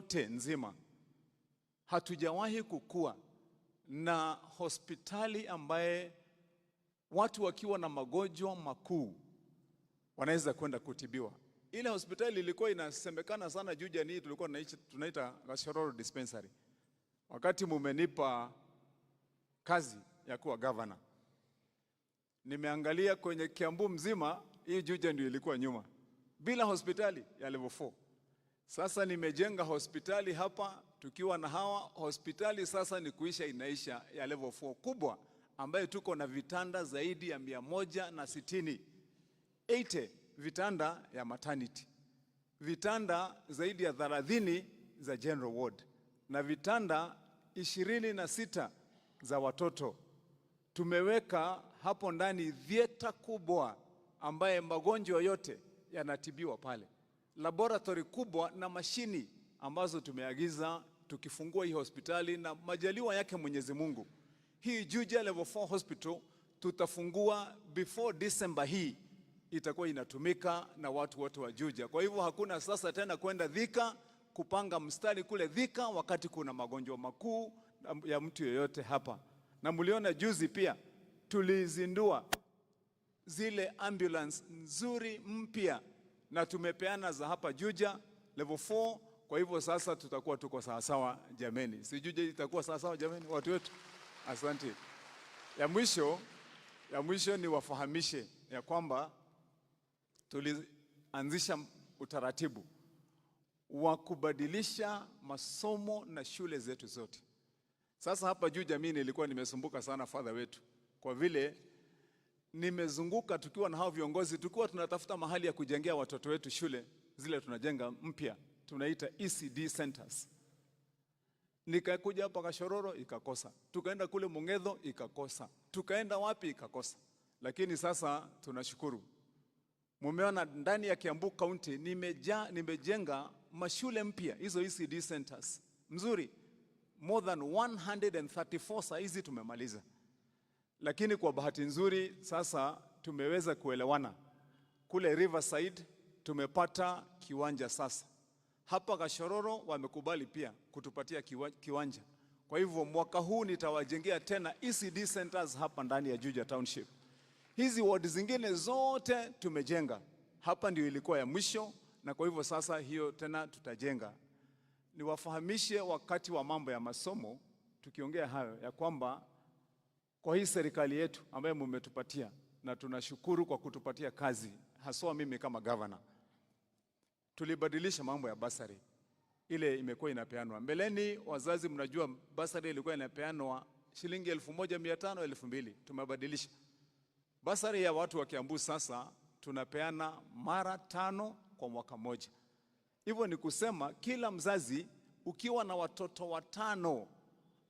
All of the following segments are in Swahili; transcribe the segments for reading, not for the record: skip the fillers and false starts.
yote nzima hatujawahi kukua na hospitali ambaye watu wakiwa na magonjwa makuu wanaweza kwenda kutibiwa. Ile hospitali ilikuwa inasemekana sana Juja ni tulikuwa tunaita Gachororo Dispensary. Wakati mumenipa kazi ya kuwa governor, nimeangalia kwenye Kiambu mzima, hii Juja ndio ilikuwa nyuma, bila hospitali ya level 4. Sasa nimejenga hospitali hapa tukiwa na hawa hospitali sasa ni kuisha inaisha ya level 4 kubwa, ambayo tuko na vitanda zaidi ya 160, 80 vitanda ya maternity, vitanda zaidi ya 30 za general ward na vitanda 26 za watoto. Tumeweka hapo ndani theater kubwa ambaye magonjwa yote yanatibiwa pale, laboratory kubwa na mashini ambazo tumeagiza tukifungua hii hospitali, na majaliwa yake Mwenyezi Mungu, hii Juja Level 4 Hospital tutafungua before December hii itakuwa inatumika na watu wote wa Juja. Kwa hivyo hakuna sasa tena kwenda Thika kupanga mstari kule Thika wakati kuna magonjwa makuu ya mtu yeyote hapa. Na mliona juzi pia tulizindua zile ambulance nzuri mpya na tumepeana za hapa Juja level 4. Kwa hivyo sasa tutakuwa tuko sawasawa jameni, si Juja itakuwa sawasawa jameni, watu wetu? Asante. Ya mwisho ni wafahamishe ya kwamba tulianzisha utaratibu wa kubadilisha masomo na shule zetu zote. Sasa hapa Juja mimi nilikuwa nimesumbuka sana father wetu, kwa vile nimezunguka tukiwa na hao viongozi, tukiwa tunatafuta mahali ya kujengea watoto wetu shule zile tunajenga mpya, tunaita ECD centers. Nikakuja hapa Gachororo ikakosa, tukaenda kule Mungetho ikakosa, tukaenda wapi ikakosa. Lakini sasa tunashukuru, mumeona ndani ya Kiambu County nimejenga mashule mpya hizo ECD centers mzuri, more than 134 saa hizi tumemaliza. Lakini kwa bahati nzuri sasa tumeweza kuelewana kule Riverside tumepata kiwanja sasa. Hapa Gachororo wamekubali pia kutupatia kiwanja. Kwa hivyo mwaka huu nitawajengea tena ECD centers hapa ndani ya Juja Township. Hizi ward zingine zote tumejenga, hapa ndio ilikuwa ya mwisho, na kwa hivyo sasa hiyo tena tutajenga. Niwafahamishe wakati wa mambo ya masomo, tukiongea hayo ya kwamba kwa hii serikali yetu ambayo mumetupatia, na tunashukuru kwa kutupatia kazi, haswa mimi kama governor, tulibadilisha mambo ya bursary ile imekuwa inapeanwa mbeleni. Wazazi mnajua bursary ilikuwa inapeanwa shilingi 1500, 2000. Tumebadilisha bursary ya watu wa Kiambu, sasa tunapeana mara tano kwa mwaka moja. Hivyo ni kusema kila mzazi ukiwa na watoto watano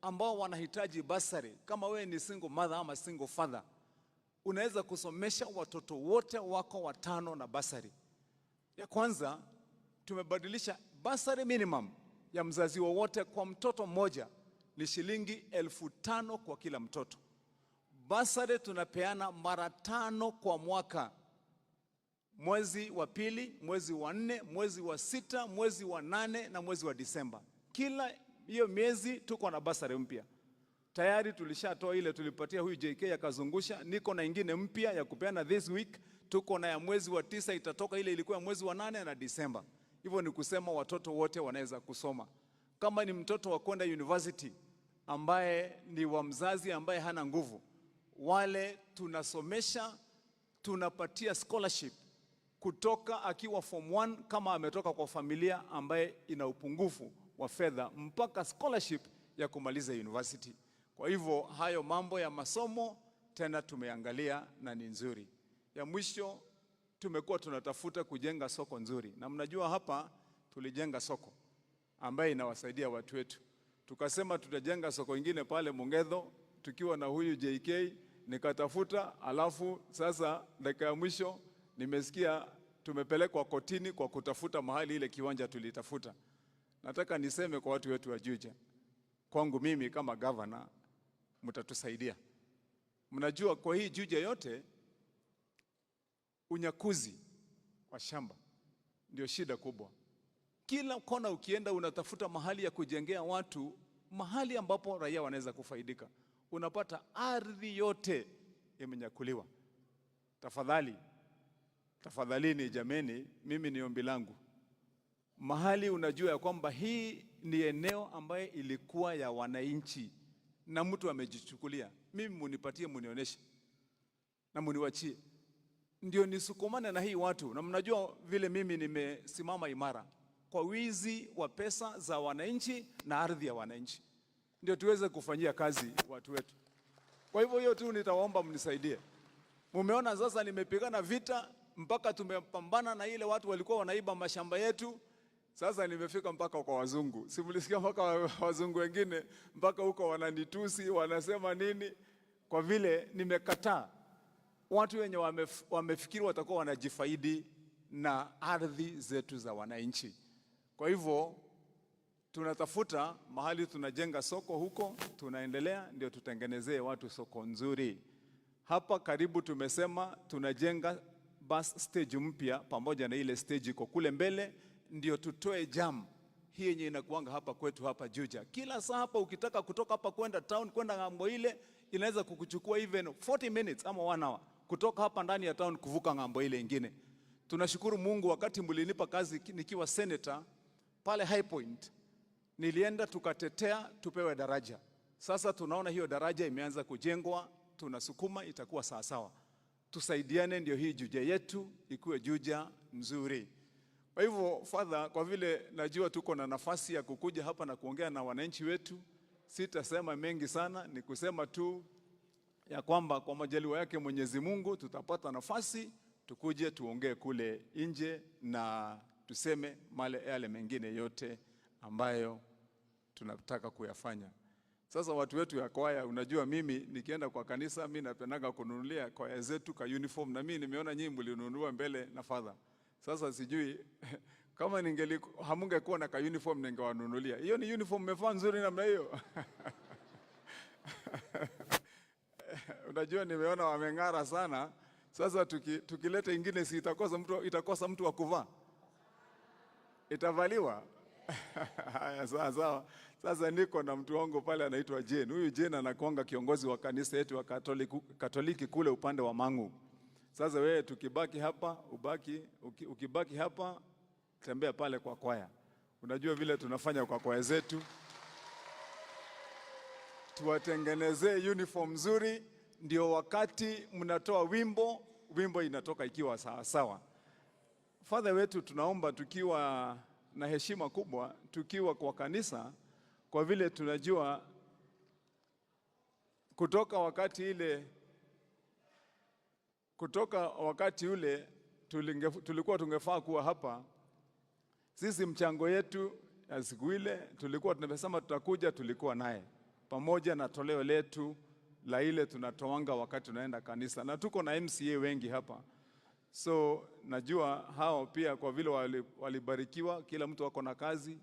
ambao wanahitaji bursary, kama wewe ni single mother ama single father, unaweza kusomesha watoto wote wako watano na bursary. Ya kwanza tumebadilisha bursary minimum ya mzazi wowote kwa mtoto mmoja ni shilingi 5,000 kwa kila mtoto. Bursary tunapeana mara tano kwa mwaka, mwezi wa pili, mwezi wa nne, mwezi wa sita, mwezi wa nane na mwezi wa Disemba. Kila hiyo miezi tuko na bursary mpya. Tayari tulishatoa ile tulipatia huyu JK akazungusha, niko na ingine mpya ya kupeana this week. Tuko na ya mwezi wa tisa itatoka, ile ilikuwa ya mwezi wa nane na Disemba. Hivyo ni kusema watoto wote wanaweza kusoma. Kama ni mtoto wa kwenda university ambaye ni wa mzazi ambaye hana nguvu, wale tunasomesha, tunapatia scholarship kutoka akiwa form 1 kama ametoka kwa familia ambaye ina upungufu wa fedha mpaka scholarship ya kumaliza university. Kwa hivyo hayo mambo ya masomo tena tumeangalia na ni nzuri. Ya mwisho tumekuwa tunatafuta kujenga soko nzuri, na mnajua hapa tulijenga soko ambaye inawasaidia watu wetu. Tukasema tutajenga soko ingine pale Mungetho tukiwa na huyu JK, nikatafuta, alafu sasa dakika ya mwisho nimesikia tumepelekwa kotini kwa kutafuta mahali ile kiwanja tulitafuta. Nataka niseme kwa watu wetu wa Juja, kwangu mimi kama governor, mtatusaidia. Mnajua kwa hii Juja yote unyakuzi wa shamba ndio shida kubwa. Kila kona ukienda unatafuta mahali ya kujengea watu, mahali ambapo raia wanaweza kufaidika, unapata ardhi yote imenyakuliwa. Tafadhali, tafadhalini jameni, mimi ni ombi langu, mahali unajua ya kwamba hii ni eneo ambayo ilikuwa ya wananchi na mtu amejichukulia, mimi munipatie, munionyeshe na muniwachie, ndio nisukumane na hii watu. Na mnajua vile mimi nimesimama imara kwa wizi wa pesa za wananchi na ardhi ya wananchi, ndio tuweze kufanyia kazi watu wetu. Kwa hivyo hiyo tu nitawaomba mnisaidie. Mumeona sasa nimepigana vita mpaka tumepambana na ile watu walikuwa wanaiba mashamba yetu. Sasa nimefika mpaka kwa wazungu, si mlisikia mpaka wazungu wengine mpaka huko wananitusi, wanasema nini, kwa vile nimekataa watu wenye wamefikiri watakuwa wanajifaidi na ardhi zetu za wananchi. Kwa hivyo tunatafuta mahali tunajenga soko huko, tunaendelea ndio tutengenezee watu soko nzuri. Hapa karibu tumesema tunajenga bus stage mpya pamoja na ile stage iko kule mbele, ndio tutoe jam hii yenye inakuanga hapa kwetu hapa Juja. Kila saa hapa ukitaka kutoka hapa kwenda town kwenda ng'ambo ile inaweza kukuchukua even 40 minutes ama 1 hour kutoka hapa ndani ya town kuvuka ng'ambo ile ingine. Tunashukuru Mungu, wakati mlinipa kazi nikiwa senator pale High Point, nilienda tukatetea tupewe daraja. Sasa tunaona hiyo daraja imeanza kujengwa, tunasukuma itakuwa sawa sawa. Tusaidiane ndio hii Juja yetu ikuwe Juja nzuri. Kwa hivyo Father, kwa vile najua tuko na nafasi ya kukuja hapa na kuongea na wananchi wetu, sitasema mengi sana, ni kusema tu ya kwamba kwa majaliwa yake Mwenyezi Mungu tutapata nafasi tukuje tuongee kule nje na tuseme male yale mengine yote ambayo tunataka kuyafanya. Sasa watu wetu ya kwaya, unajua mimi nikienda kwa kanisa mimi napendaga kununulia kwaya zetu ka uniform, na mimi nimeona nyinyi mlinunua mbele na Father. Sasa sijui kama ningeli hamungekuwa na ka uniform ningewanunulia. Hiyo ni uniform mmevaa nzuri namna hiyo. Unajua nimeona wameng'ara sana. Sasa tukileta ingine si itakosa mtu wa kuvaa. Itavaliwa. Haya, sawa sawa. Sasa niko na mtu wangu pale anaitwa Jane. Huyu Jane anakuanga kiongozi wa kanisa yetu wa Katoliki kule upande wa Mangu. Sasa wewe tukibaki hapa, ukibaki hapa tembea pale kwa kwaya. Unajua vile tunafanya kwa kwaya zetu. Tuwatengenezee uniform nzuri, ndio wakati mnatoa wimbo, wimbo inatoka ikiwa sawa sawa. Father wetu tunaomba tukiwa na heshima kubwa, tukiwa kwa kanisa, kwa vile tunajua kutoka wakati ule tulikuwa tungefaa kuwa hapa. Sisi mchango yetu ya siku ile tulikuwa tumesema tutakuja, tulikuwa naye pamoja na toleo letu la ile tunatoanga wakati tunaenda kanisa, na tuko na MCA wengi hapa. So najua hao pia kwa vile walibarikiwa, kila mtu ako na kazi.